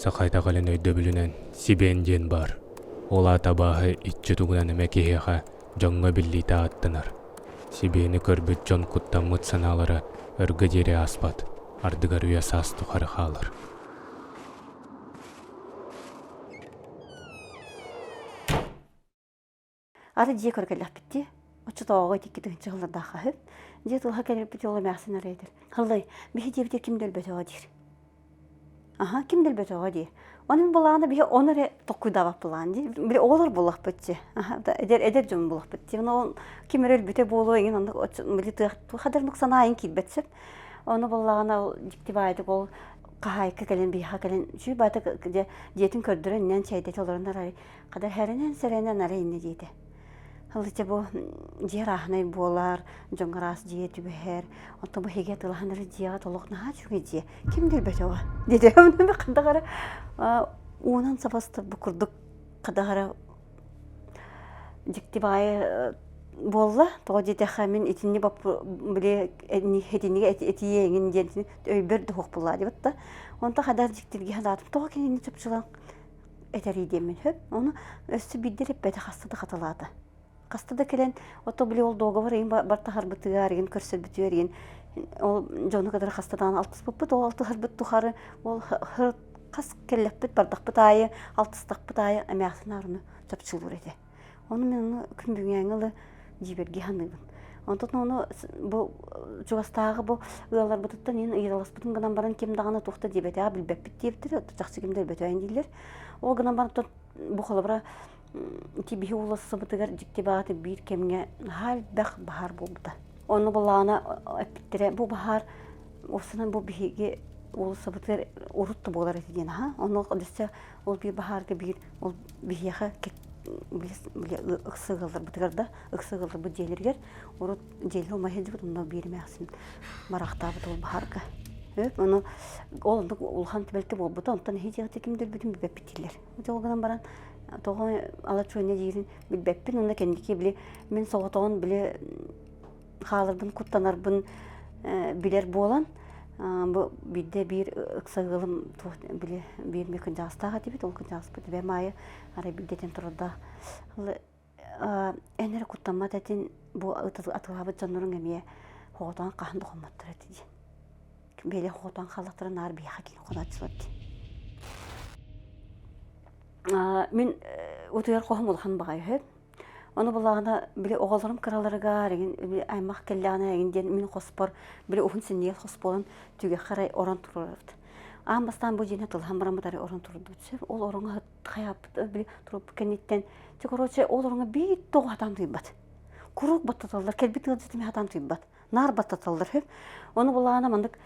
Саха итэҕэлин өйдөбүлүнэн сибиэн диэн баар. Ол аата абааһы иччи тугунан эмэ киһиэхэ, дьоҥҥо биллиитэ ааттанар. Сибиэни көрбүт дьон куттаммыт санаалара өргө диэри ааспат, ардыгар үйэ-саас тухары хаалар. Ары дьиэ көрө кэллэхпит дии. Оччотооҕу ити 2000 сыллардаахха үһү. Дьиэ тылга кэлэрбит ол эмээхсин арай этэр. Халлай, биһи диэбитэ ким да өлбөтөҕө диир. Аха, ким да өлбөтөҕө дии. Онон былаана биһи ону эрэ толкуйдаабат былаан дии. Били оҕолор буоллахпыт дии. Аха, эдэр эдэр дьон буоллахпыт дии. Ону ким эрэ өлбүтэ буолуо иҥин оннук били тыах хадарнык санаа иҥ киирбэт сөп. Ону буоллаҕына ол дьикти баайдык ол хаһаайка кэлэн биһиэхэ кэлэн үчүгэй баайдык дьиэтин көрдөрөн иннэн чэйдэтэ олорон арай Хата сэрэнэн-сэрэнэн арай иннэ диэтэ. Ылыча бу дьиэ арааһынай буолар, дьоҥҥо араас дьиэ түбэһэр. Оттон бу эһиги атыылаһан эрэр дьиэҕэ толох наһаа үчүгэй дьиэ. Ким да өлбөтөҕө диэтэ. Хайдах эрэ уунан сабастар бу курдук хайдах эрэ дьикти баҕайы буолла. Тоҕо диэтэххэ мин итинни били итиннигэ этиэ эҥин диэн өйбөр да суох буолла диэбит да. Онтон хайдах дьиктирги санаатым. Тоҕо кинини чопчулаан этэрий диэммин сөп. Ону өссө биирдэ эппэтэ хаста да хатылаата. Хаста да кэлэн, ото били ол договор игин бартаһарбытыгар, игин көрсөрбүтүгэр игин ол дьону кытары хаста даҕаны алтыспыппыт, ол алтыһарбыт тухары ол хас кэллэхпит бардахпыт аайы, алтыстахпыт аайы эмээхсин аарыны чопчулуур этэ. Ону мин ону күн бүгүҥҥэ ылы дьиибэргии саныыбын. Онтон ону бу чугастааҕы бу ыалларбытыттан иһин ыйыталаспытым гынан баран ким даҕаны туох да диэбэтэҕэ билбэппит диэбиттэр, чахчы ким да өлбөтөөн дииллэр. Ол гынан баран бу холобура ити биһи уулуссабытыгар дьикти баҕаты биир кэмҥэ наһаа элбэх баһаар буолбута. Ону былаана эппиттэрэ бу баһаар уопсайынан бу биһиги уулуссабытыгар урут да буолар этэ диэн аха. Ону өссө ол биир баһаарга биир ол биһиэхэ ыкса ыалларбытыгар да ыкса ыалларбыт дьиэлэригэр урут дьиэлэр умайа сылдьыбыт онно биир эмээхсин бараахтаабыт ол баһаарга ону ол оннук улахан түбэлтэ буолбута онтон эһи дьиэҕитэ ким да өлбүтүн билбэппит дииллэр ол гынан баран тоҕо ала чуонньа диирин билбэппин уонна кэнники били мин соҕотоҕун били хааларбын куттанарбын билэр буолан бу биирдэ биир ыкса ыалым туох били биир эмэ кырдьаҕастаах этибит ол кырдьаҕаспыт эбээм аайы арай биирдэ этэн турардаах эн эрэ куттаммат этин бу атыылаабыт дьонноруҥ эмиэ хоҕотоон хаһан да хоммоттор этэ диэн бэйэлэр хоҕотоон хааллахтара наар биһиэхэ киин хонооччулар диэн мин утуйар хоһум улахан баҕайы үһү Ону буллаҕына, били оҕолорум кыраларыгар эҥин били аймах кэллэҕинэ эҥин диэн мин хоспор били уһун синньигэс хос буолан түгэххэ эрэ орон туруорабыт. Аан бастаан бу дьиэни тылһан бараммыт эрэ орон турдубут. Сөп ол ороҥҥо хайааппыт били туруорбут кэнниттэн чэ короче ол ороҥҥо биир тоҕо хатаан туйбат. Куруук баттаталлар, кэлбит ыалдьыт эмиэ хатаан туйбат. Наар баттаталлар үһү. Ону буллаҕына маннык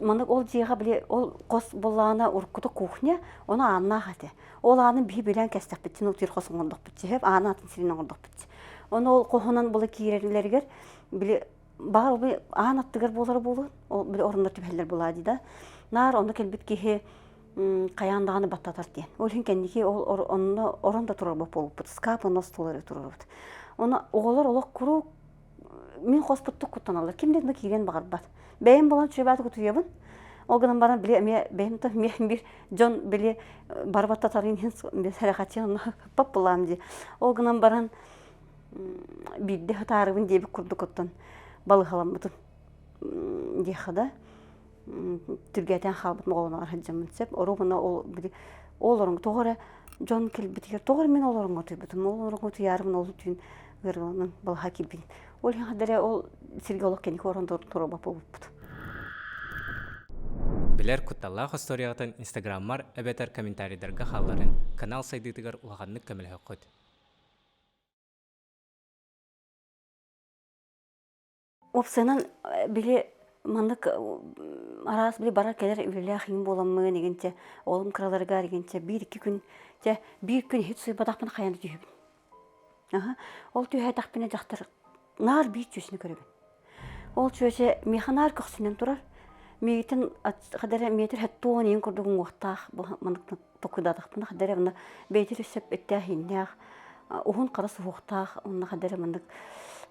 маннык ол дьиэҕэ били ол хос буллаҕына уруккута кухня, ону ааннаах этэ. Ол аанын биһи билэн кэстэхпитин ол тиир хос оҥордохпут сөп, ааны атын сирин оҥордохпут. Ону ол хоһунан була киирэллэригэр били баҕар ол аан аттыгар буолара буолуо, ол били оруннар түбэһэллэр буолаа дии да. Наар онно кэлбит киһи хайаан даҕаны баттатар диэн. Ол иһин кэнники ол онно орон да турарбат буолбуппут, ыскаап онно остуол эрэ турарбыт. Ону оҕолор олох куруук мин хоспуттук куттаналлар. Ким да киириэн баҕарбат. Бэйэм буолан чуйбааты кутуйабын. Ол гынан баран били эмиэ бэйэм да эмиэ биир дьон били барбат татарын иһин сэрэхэччи ыппап булаам дии. Ол гынан баран биирдэ хатаарыбын диэбит курдук оттон балыһаламмытым диэхэ да түргээтэн хаалбыт моҕолоноҕор сылдьаммын сөп. Оруобуна ол били ол ороҥ тоҕо эрэ дьон кэлбитигэр тоҕо эрэ мин ол ороҥҥо утуйбутум. Ол ороҥҥо утуйаарыбын ол түүн ыарыыланан балаһа киирбин. Ол иһин хадара ол сиргэ олох кэнники орон туруорбат буолбуппут. Билэр кутталлаах остуоруйаҕытын инстаграммар эбэтэр комментарийдарга хаалларын канал сайдыытыгар улаханнык көмөлөһөххүт. Уопсайынан били маннык араас били барар кэлэр үлэлээх иҥин буоламмын игинчэ оҕолорум кыраларыгар игинчэ биир-икки күн чэ биир күн иһит суйбатахпын хайан да түһэбин. Аһа ол түһээтэхпинэ дьахтар наар биир чүөчэни көрөбүн. Ол чүөчэ миэхэ наар көхсүнэн турар. Миигиттэн хадара метр хэттуон иин курдук уҥуохтаах маннык токуйдаатахпына хадара мына бэйэтэ сөп эттээх ииннээх уһун хара суһуохтаах уонна хадара маннык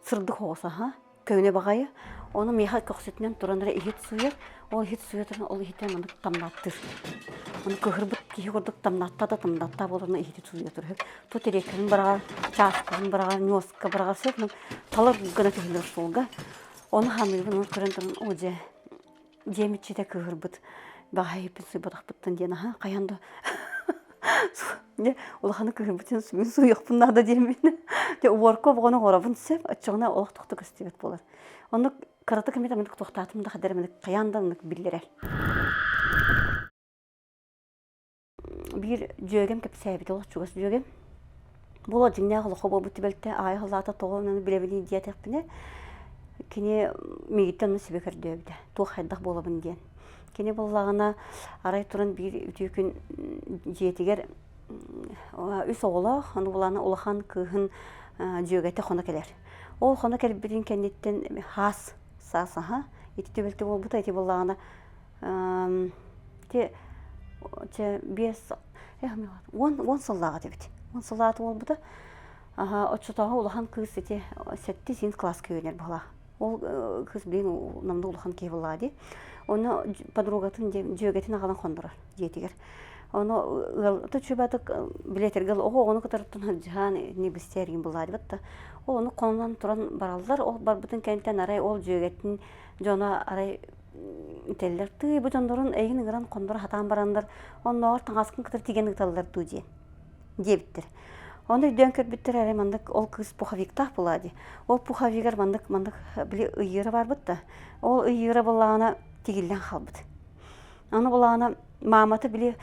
сырдык оҕус аха. Көҥүлэ баҕайы. Ону миэхэ көхсүтүнэн туран эрэ иһит сууйар. Ол иһит сууйа туран ол иһиттэн маннык тамнааттыыр. Ону кыһырбыт киһи курдук тамнаатта да тамнаатта буолан иһити сууйа турар. Ту тириэккэбин быраҕар, чааскабын быраҕар, ньуоска быраҕар сөп. Талар гына түһүллэр суолга. Ону ханыыбын, ону көрөн туран, оо дьэ, дьиэм иччитэ кыыһырбыт баҕайыппын сыйбатахпыттан диэн аһа хайаан да дьэ улаханы кыыһырбытын сүгүн сууйуохпун наада диэммин дьэ уборка обоҕону оҥоробун сөп оччоҕуна олох тохто көстүбэт буолар оннук кыратык эмит аминык туохтаатым да хадэр эминик хайаан да оннук биллэрэр Биир дьүөгэм кэпсээбитэ олох чугас дьүөгэм. Бу олох дьиҥнээх олоххо буолбут түбэлтэ аайы халлаата тоҕо онон билэбиний диэтэхпинэ, кини миигиттэн онно сүбэ көрдөөбүтэ. Туох хайдах буолабын диэн. Кини буоллаҕына арай туран биир үтүө күн дьиэтигэр үс оҕолоох, ону булаана улахан кыыһын дьүөгэтэ хоно кэлэр. Ол хоно кэлбитин кэнниттэн хаас саас аһа ити түбэлтэ буолбута ити буоллаҕына Ити чэ биэс 10 сыллааҕыт эбит. 10 сыллааҕыт буолбута. Аха оччотооҕу улахан кыыс ити сэттис иин кылааска үөрэнэр быһалаах. Ол кыыс билигин намда улахан киһи буоллаҕа дии. Ону подругатын дьүөгэтин аҕалан хоннорор дьиэтигэр. Ону ыал чубатык билетэргэ оҕо оҕону кытарыттан сылдьыһан не бистээрин буллаадыбат да. Ол ону хонон туран бараллар. Ол барбытын кэнниттэн арай ол дьүөгэтин дьоно арай этэллэр тыый бу дьоннорун эйигин ыҥыран хонноро сатаан бараннар оннооҕор таҥаскын кытары тигэн ыыталлар дуу диэн диэбиттэр ону өйдөөн көрбүттэр эрэ маннык ол кыыс пуховиктаах буолаа дии ол пуховигар маннык маннык били ыйыыра барбыт да ол ыйыыра буоллаҕына тигиллэн хаалбыт аны буоллаҕына маамата били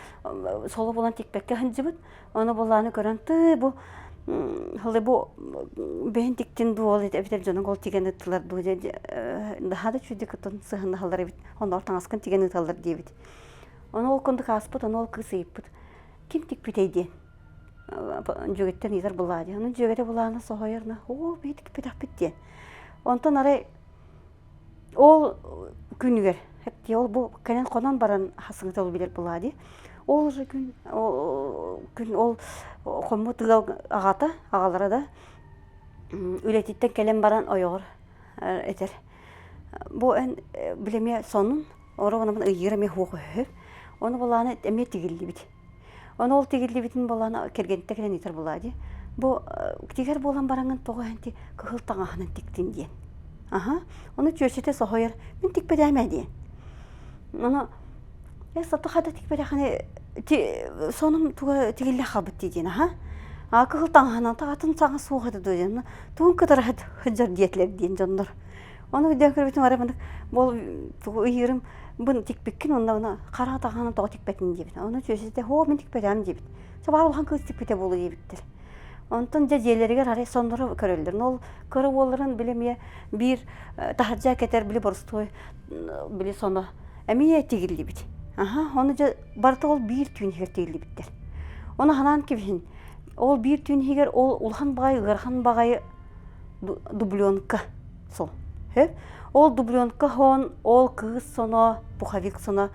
соло булан тикпэккэ сылдьыбыт Ону булааны көрөн тыы бу хылы бу бэһин тиктин дуу ол эбэтэр дьонуҥ ол тигэн ыттылар дуу наһаа да үчүгэйдик кытын сыһыннаһаллар эбит оннооҕор таҥаскын тигэн ыыталлар диэбит. Ону ол курдук ааспыт, ону ол кыыс ыйыппыт. Ким тикпитэй диэн. Дьүөгэттэн ыйытар булаа диэн. Ону дьүөгэтэ булааны соһуйар, оо биһи тикпэтэхпит диэн. Онтон арай Ол күнүгэр эптиэ ол бу кэлэн хонон баран хасыҥыта ол билэр булаа дии. Ол уже күн күн ол хоммут ыал аҕата, аҕалара да үлэтиттэн кэлэн баран ойоҕор этэр. Бу эн билэмиэ сонун, ороҕунабын ыйыыр эмиэ суох үһү. Ону булааны эмиэ тигиллибит. Ону ол тигиллибитин буолан кэргэнтэ кэлэн ыытар буолаа дии. Бу тигэр буолан бараҥҥын тоҕо иһэн кыһыл таҥаһынан тиктин диэн. Аха. Ону чүөчэтэ соһуйар. Мин тикпэтээмэ диэн. Ону э сото хата тикпэтэххинэ сонум туга тигиллэ хаалбыт дии диэн аха. А кыһыл таҥаһынан атын саҥа суох этэ дуо диэн. Тугун кытары сылдьар диэтилэр диэн дьоннор. Ону өйдөөн көрбүтүм арай маннык бол тугу ыйыырым бын тикпиккин онно уна хара таҕаһынан тоҕо тикпэтин диэбит. Ону чүөсэтэ һоо мин тикпэтэм диэбит. Сабаар улахан кыыс тикпитэ буолуо диэбиттэр. Онтон дьэ дьиэлэригэр арай сонноро көрөллөр. Ол кыра уолларын били эмиэ биир таһырдьа кэтэр били боростуой били соно эмиэ тигиллибит. Аха, ону дьэ барыта ол биир түүн иһигэр тигиллибиттэр. Ону ханаан кибиһин ол биир түүн иһигэр ол улахан баҕайы ыарахан баҕайы дубленка сол Ол дубленка хоон ол кыыс соно пуховик соно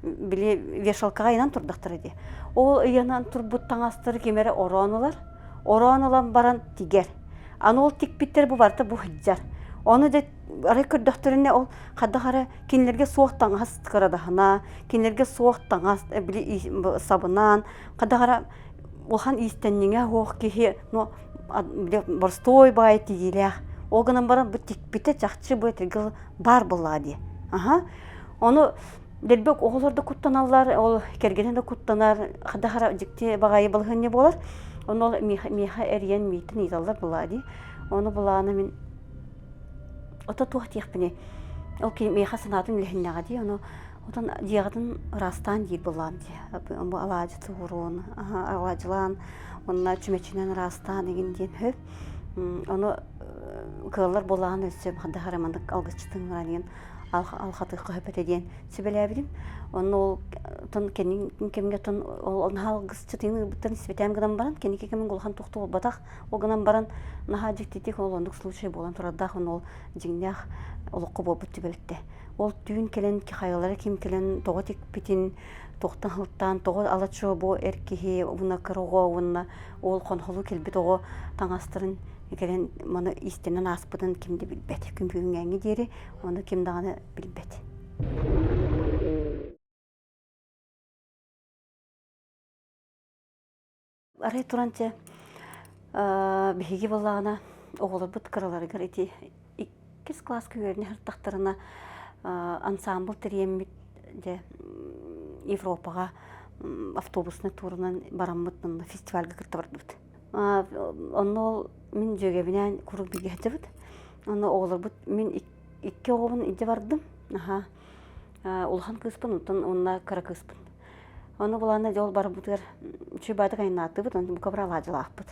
били вешалкаҕа ыйанан турдахтара дии. Ол ыйанан турбут таҥастары ким эрэ ороон ылар, ороон ылан баран тигэр. Аны ол тикпиттэр бу барыта бу сылдьар. Ону дьэ арай көрдөхтөрүнэ ол хайдах эрэ кинилэргэ суох таҥас кырадаһына, кинилэргэ суох таҥас били сабынан хайдах эрэ улахан иистэнньиҥэ суох киһи но боростуой баайы тигиилээх. Ол гынан баран бу тикпитэ чахчы бу этэргэ баар буоллаҕа дии. Аха. Ону дэлбэк оҕолор да куттаналлар, ол кэргэнэ да куттанар, хадахара дьикти баҕайы балаһыанньа буолар. Ону ол миэхэ эрийэн мииттэн ыйыталлар буоллаҕа дии. Ону булааны мин ото туох диэхпиний? Ол кини миэхэ санаатын үлэһиннэҕэ дии. Ону Отон дьиэҕитин ыраастаан диир буоллаҕым дии. Бу алаадьы туһуруун, алаадьылаан, уонна чүмэчинэн ыраастаан игин диэн сөп. Ону кыаллар буоллаҕына өссө хайдах эрэ маннык алгысчытын ыҥыран диэн алхатыахха сөп этэ диэн сүбэлээбитим. Онно ол тон кэннин кэмҥэ тон ол наһаа алгысчытын ыырбыттан испэтэм гынан баран кэнники кэмҥэ улахан туох да буолбатах. Ол гынан баран наһаа дьиктитик ол оннук случай буолан турардаах ону ол дьиҥнээх олоххо буолбут түбэлтэ. Ол түүн кэлэн хайалара ким кэлэн тоҕо тикпитин, туохтан сылтаан, тоҕо ала-чуо бу эр киһи уонна кыра оҕо уонна ол хонхолуу кэлбит оҕо таҥастарын Кэлэн маны иистэнэн ааспытын ким да билбэт. Күн бүгүҥҥээҥҥи диэри ону ким даҕаны билбэт. Арай туран чэ биһиги буоллаҕына оҕолорбут кыраларыгар ити иккис кылааска үөрэнэ сырыттахтарына ансаамбыл тэрийэммит дьэ Европаҕа автобуснай туурунан бараммыт фестивальга кытта бардыбыт. Онно ол мин дьүөгэбинээн куруук бииргэ сылдьабыт. Онно оҕолорбут мин икки оҕобун илдьэ бардым. Аһаа улахан кыыспын, онтон уонна кыра кыыспын. Ону булаана дьол барбытыгар үчүгэй баатык айаннаатыбыт, онтон бука бары алаадьылаахпыт.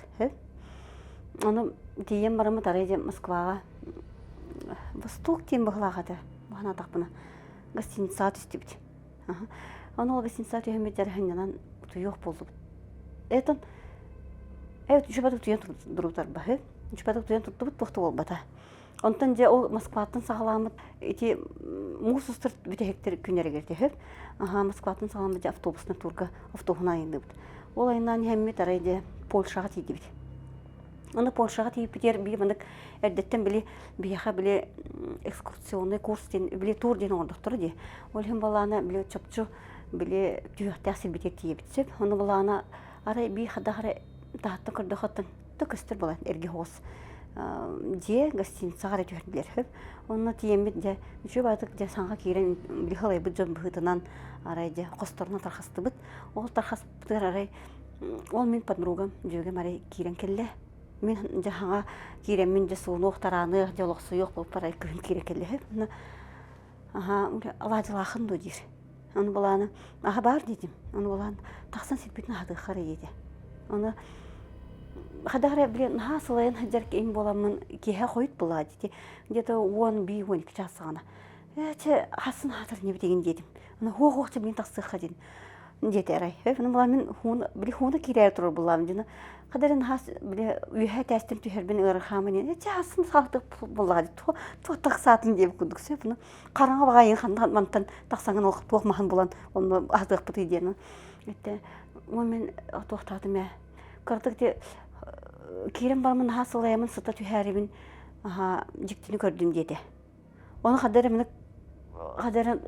Ону тиийэн бараммыт арай дьэ Москваҕа Восток диэн быһылаах этэ, баһанаатахпына гостиницаҕа түстүбүт. Ону ол гостиницаҕа түһэммит дьэ сынньанан утуйуох буоллубут. Этон э үчүгэй утуйан турбутарбаһы. Үчүгэй утуйан турдубут туох да буолбата. Онтон дьэ ол Москваттан саҕаламмыт ити муус устар бүтэһиктэр күннэригэр түһүп, аһаа Москваттан саҕаламмыт дьэ автобуснай турга автобуһунан айанныыбыт. Ол айаннаан иһэммит арай дьэ Польшаҕа тиийдибит. Аны Польшаҕа тиийбитигэр биир маннык эрдэттэн били биһиэхэ били экскурсионный курс диэн били тур диэн оҥордохторо дии. Ол иһин балаана били чопчу били түһүөхтээх сирбитигэр тиийэбит сөп. Ону балаана арай биир хадах эрэ таһыттан көрдөхөттөн да көстөр буолан эргэ оҕус дьиэ гостиницаҕа эрэ түһэрдилэр сөп. Онно тиийэммит дьэ үчүгэй баҕайытык дьэ саҥа киирэн били халайбыт дьон быһыытынан арай дьэ хосторунан тарҕастыбыт. Ол тарҕаспытыгар арай ол мин подругам дьүөгэм арай киирэн кэллэ. Мин дьэ хаҥа киирэммин дьэ суунуох тарааныах дьэ олохсуйуох буолпар арай кыһын киирэн кэллэ сөп. Онно аһаа алаадьылаахын дуо диир. Ону былаана аһа баар диэтим. Ону былаан тахсан сирбитин аһатыахха эрэ диэтэ. Ону хайдах эрэ блин наһаа сылайан сылдьар киһим буоламмын киэһэ хойут буолаа дии где-то 11-12 чаас саҕана ээ чэ хасын аһатар инибит диэтим. Ону хуох-хуох чэ блин тахсыахха диэн диэтэ арай. Ону былаан мин хууна били хууна киирээри турар буоллаам дьино хайдах эрэ наһаа били үөһэ этээстэн түһэрбин ыарахаамын диэн чэ хасын хаалтык буоллаҕа дии туох тахсаатын диэбит курдук сөп ону хараҥа баҕайы ханна мантан тахсаҥын ол туох маһын булан онно аһатыахпытый диэн этте мин туохтаатым ээ кыратык ти киирэн бараммын наһаа сылайаммын сыта түһээрибин аһаа дьиктини көрдүм диэтэ ону хадда эрэ мин хадда эрэ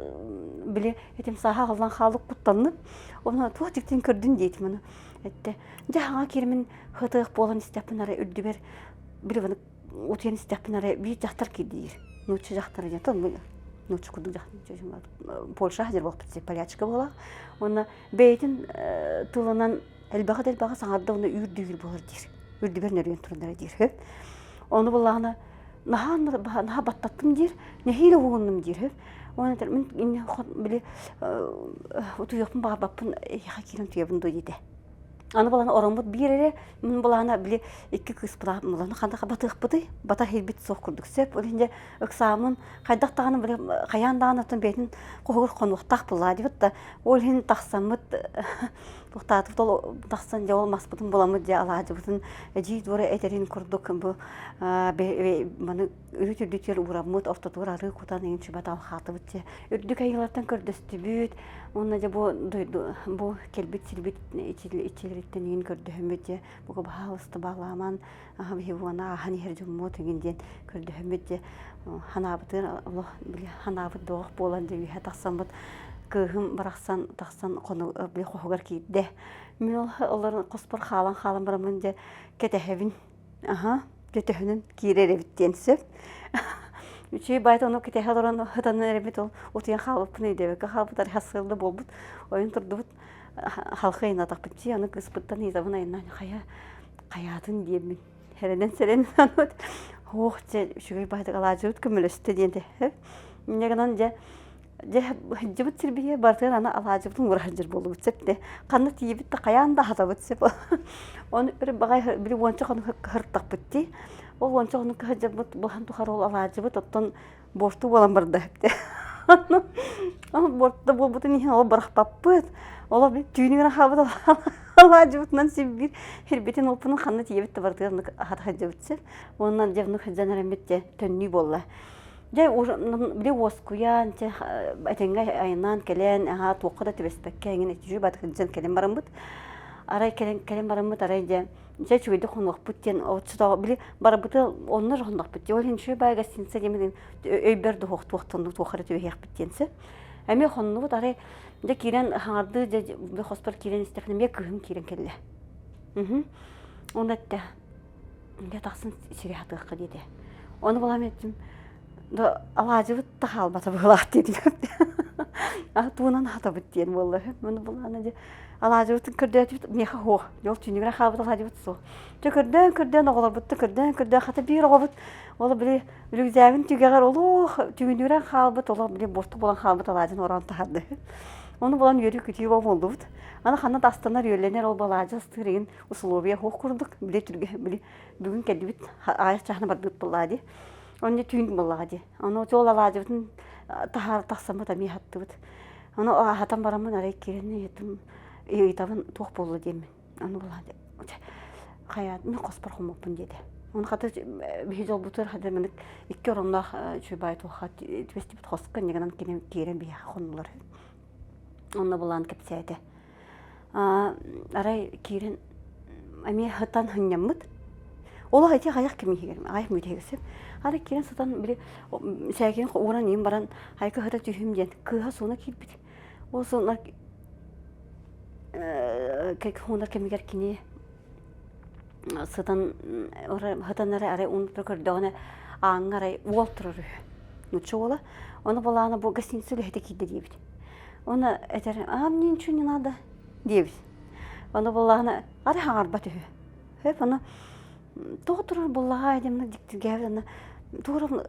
били этим сааһа аҕыллан хаалык куттанным ону туох дьиктини көрдүн диэтим ону этте дьэ хаҥа киирмин хытыах буолан истэхпин арай үрдүбэр били утуйан истэхпинэ эрэ биир дьахтар киирдиир нуучча дьахтара диэн тон нуучча курдук дьахтар Польша сылдьар буолбут полячка буолар уонна бэйэтин тылынан элбэҕи да элбэҕи саҥарда уонна үүрдүүр буолар диир үрдүбэр нөрүйэн турунара диир ону буллаҕына наһаа наһаа баттаттым диир нэһиилэ уһугуннум диир уонна этэр мин били утуйуохпун баҕарбаппын эйиэхэ киирэн утуйабын дуо диэтэ Аны баланы ороммут биир эрэ, мин былаана били икки кыыс былаан ханна батыахпытый, бата иһирбит суох курдук сөп. Ол иһин дьэ ыксааммын хайдах даҕаны били хайаан даҕаны оттон бэйэтин хоһугар хонуохтаах буоллаа диэбит да ол иһин тахсаммыт туохтаатыбыт ол тахсан дьэ ол маспытын буламмыт дьэ алаадьыбытын эдьиий Дора этэрин курдук бу маны үрүт үрдүтүгэр уураммыт ортотугар арыы кутан иҥин чубат алхаатыбыт дьэ үрдүк айыылартан көрдөстүбүт уонна дьэ бу дойду бу кэлбит сирбит иччилэриттэн иҥин көрдөһөммүт дьэ бука баһаалыста баалааман аһа биһи буона ааһан иһэр дьоммут иҥин диэн көрдөһөммүт дьэ ханаабытыгар олох били ханаабыт доҕох буолан дьэ үөһэ тахсаммыт кыыһым барахсан тахсан хону били хоһугар киирдэ мин ол олорон хоспор хаалан хаалан бараммын дьэ кэтэһэбин Аһа, дьэ төһөнөн киирэр эбит диэн сөп. Үчүгэй баайта ону кэтэһэ олорон ытанан эрэбит ол утуйан хаалбыппын өйдөөбөккө хаалбыт арыһа сыалда буолбут ойон турдубут халхы айаннаатахпыт дии аны кыыспыттан ыйытабын айаннаан хайа хайаатын диэммин эрэнэн сэрэн ох дьэ үчүгэй баайдык алаадьыбыт көмөлөстө диэн этэ инньэ гынан дьэ Дьэ, сылдьыбыт сирбитигэр барытыгар аны алаадьыбытын уура сылдьар буоллубут сөп дээ. Ханна тиийбит да хайаан да аһатабыт сөп. Ону өр баҕай били уонча хонук сырыттахпыт дии. Ол уонча хонукка сылдьарбыт былаан тухары ол алаадьыбыт оттон буорту буолан барда сөп Ол буорту буолбутун иһин ол бырахпаппыт. Ол түүнүгэр аһаабыт алаадьыбытынан син биир сирбитин уоппунун ханна тиийэбит да барытыгар оннук аһата сылдьабыт сөп. Уонна дьэ оннук сылдьан эрэммит дьэ төннүү буолла. Дьэ, били уоскуйан, чэ, этэҥҥэ айаннаан кэлэн, аһаа туохха да түбэспэккэ эҥин үчүгэй баҕайытык сылдьан кэлэн бараммыт. Арай кэлэн кэлэн бараммыт арай дьэ дьэ үчүгэйдик хонуохпут диэн оччотооҕу били барбыты онно эрэ хоннохпут дии. Ол иһин үчүгэй баай гостиница диэмин өйбөр дуһуохтуохтан туох эрэ түбэһиэхпит диэн сөп. Эмиэ хоннубут арай дьэ киирэн хаҥардыы дьэ хоспор киирэн истэхпинэ эмиэ кыыһым киирэн кэллэ. Уонна эттэ дьэ тахсан сири хатыахха диэтэ. Ону булан эттим да алаадьыбыт да хаалбата быһыылаах диэтим. Туунан хатабыт диэн буолла. Муну булаана дьэ алаадьыбытын көрдөөтүбүт миэхэ суох. Дьол түүнүгэр хаалбыт алаадьыбыт суох. Дьэ көрдөөн көрдөөн оҕолорбуттан көрдөөн көрдөөн хата биир оҕобут ол били рюкзагын түгэҕэр олох түгүнүрэн хаалбыт олох били буорту буолан хаалбыт алаадьын ороон таһарды. Ону булан үөрүү-көтүү буоллубут. Аны ханна да астанар үөллэнэр ол алаадьы астыыр игин условия суох курдук били түргэ били бүгүн кэллибит аҕыйах чаһына барбыт буоллаа дии. Онно түүн буоллаҕа дии. Ону ол алаадьыбытын таһаар тахсаммыт эмиэ хаттыбыт. Ону аһатан бараммын арай киирэн ыйытым ыйытабын туох буолла диэммин. Ону буолла хайа мин хоспор хоммоппун диэтэ. Ону хата биһи дьолбутугар хата маннык икки оронноох үчүгэй баай туохха түбэстибит хоско инньэ кини киирэн биһиэхэ хоннулар. Онно булаан кэпсээтэ. Арай киирэн эмиэ сытан сынньаммыт. Олох ити аҕыйах кэм иһигэр, аҕыйах мүнүүтэ иһигэр сөп. Арай киирэн сытан били сээкэйин ууран иһин баран хайка сыта түһүм диэн кыыһа сууна киирбит. Ол сууна хуунар кэмигэр кини сытан сытан эрэ арай уунута көрдөҕүнэ ааҥҥа арай уол турар үһү. Нуучча уола. Ону булаана бу гостиница үлэһитэ киирдэ диэбит. Уонна этэр, а мне ничего не надо диэбит. Ону буллаҕына арай хаҥарбат үһү. Хөп ону тоҕо турар буллаҕа диэн дьиктиргээбит аны тугу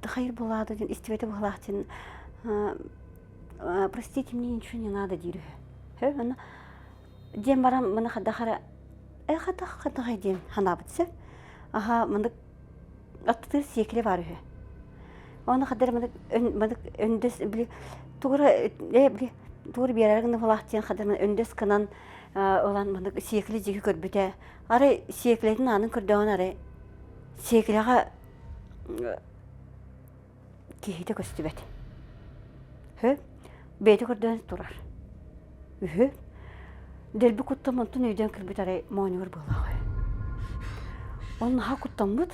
хайыр булаада диэн истибэтэ быһылаах диэн простите мне ничего не надо диир үһү. Хөп ону диэн баран маны хайдах эрэ э хайдах хайдах диэн санаабыт сөп. Аха мындык аттытыыр сиэкилэ баар үһү. Оны хаддар мындык мындык өндөс били тугура э били тугура биэрэр гына булаах диэн хаддар өндөс гынан ылан мындык сиэкилэ дьиги көрбүтэ. Арай сиэкилэтин аанын көрдөҕүн арай сиэкилэҕэ киһитэ көстүбэт. Үһү. Бэйэтэ көрдөөн турар. Үһү. Дэлби куттам онтон өйдөөн кэлбит арай моонньугар быалаах үһү. Ол наһаа куттаммыт.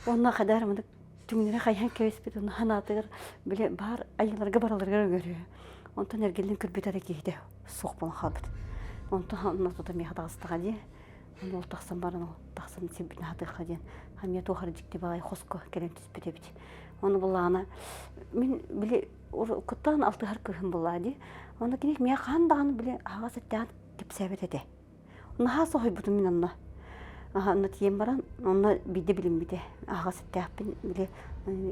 Уонна хайдах эрэ маннык түҥнэри хайыһан кэбиспит уонна санаатыгар били баар айыыларга бараларыгар үөрүө. Онтон эргиллэн көрбүт эрэ киһитэ суох буолан хаалбыт. Онтон онно тута миэхэ таҕыстаҕа дии. Ол тахсан баран ол тахсан сирбитин аһатыахха диэн эмиэ туох эрэ дьикти баҕайы хоско кэлэн түспүт эбит. Ону буллаҕына мин били куттаан алтыһар кыыһым буллаа дии. Ону кини миэхэ хаһан даҕаны били аһаҕас эттээн кэпсээбэт этэ. Наһаа соһуйбутум мин онно. Аха онно тиийэн баран онно биирдэ билиммитэ. Аһаҕас эттээхпин били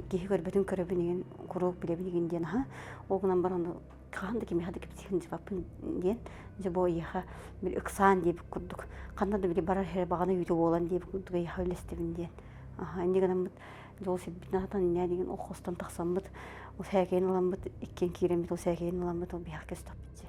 киһи көрбөтүн көрөбүн игин куруук билэбин игин диэн аха. Ол гынан баран хаһан да кимиэхэ да кэпсии сылдьыбаппын диэн дьэ бу эйиэхэ били ыксаан диэбит курдук ханна да били барар эрэ баҕана үүтэ буолан диэбит курдук эйиэхэ үллэстэбин диэн аха инньэ гынаммыт дьол сирбитин аһатан инньэ деген ол хостон тахсаммыт ол сээкэйин ыламмыт иккиэн киирэммит ол сээкэйин ыламмыт ол биһиэхэ көстөхпүт дьэ.